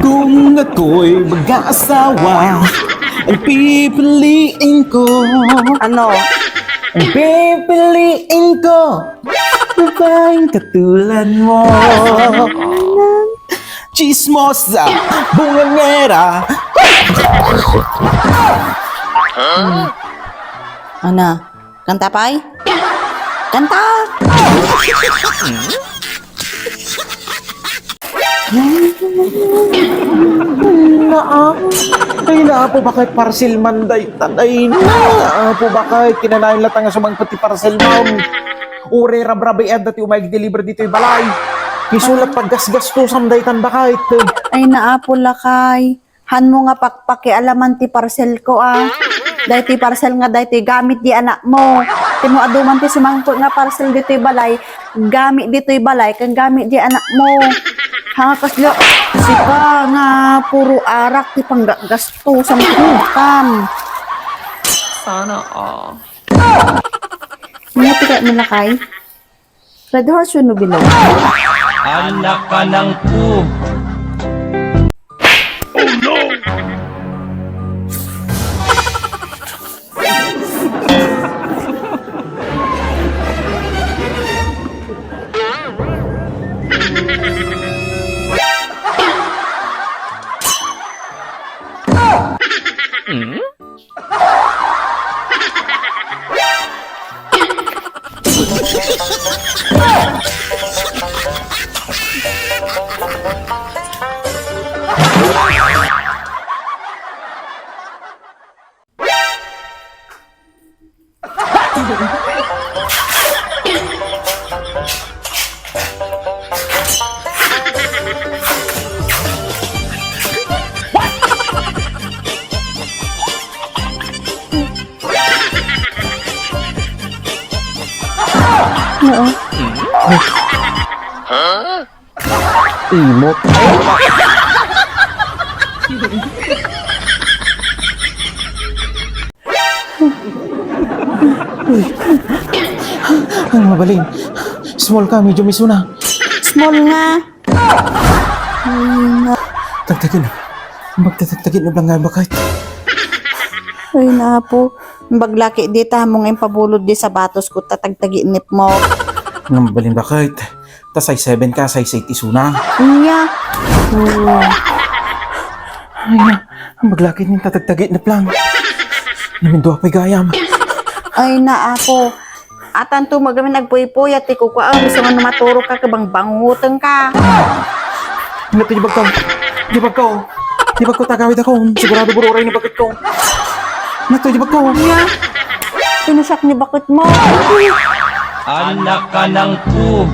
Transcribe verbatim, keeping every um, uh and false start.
Kung ako'y mag-aasawa, ang pipiliin ko. Ano? Ang pipiliin ko, babaeng katulad mo. Chismosa, bungangera. Ana, kanta pay? Kanta! Naa. Ay, naapo, bakit parcel man daytan? Ay, naapo, bakit kinanayon latta nga sumangpet ti parcel, ma'am? Uray rabrabian dati umay deliver ditoy balay. Isulat paggasgastusam daytan, bakit? Ay, naapo, lakay. Hanmo nga pakpakialaman ti parcel ko, ah. Daytoy parcel nga daytoy gamit di anakmo. Ti mo adu man ti sumangpet nga parcel ditoy balay, gamit ditoy balay, ken gamit di anakmo. Ha, kasla, sika nga puro arak ti panggagastusam ti utang. Sana all. Ano ti kayat mo, lakay? Red Horse wenno Bilog? Anak ka ng pu- Oo. Imot. Uy. Ang mabalin. Small ka, medyo misuna. Small nga. Ay, na. Tagtagin. Magtatagtagin na lang nga, bakit? Ay, naapo. Baglaki dita, mo nga impabulod di sapatos ko, tatagtaginip mo. Ang mabalin, bakit? Ta size seven ka, size eight isuna. Nya. Oh. Ay, na. Ang baglaki ni tatagtagin na lang. Namindua pa'y gayam. Ay, naapo. Atanto, magamin agpuypuyat ti kukua, gusto nga maturog ka, kabang banguteng ka. Nato, di bagkaw. Di bagkaw. Di bagkaw, tagawid ako. Sigurado bururay ni bakit ko. Nato, di bagkaw. Nya. Pinusak ni bakit mo. Anak ka ng pu-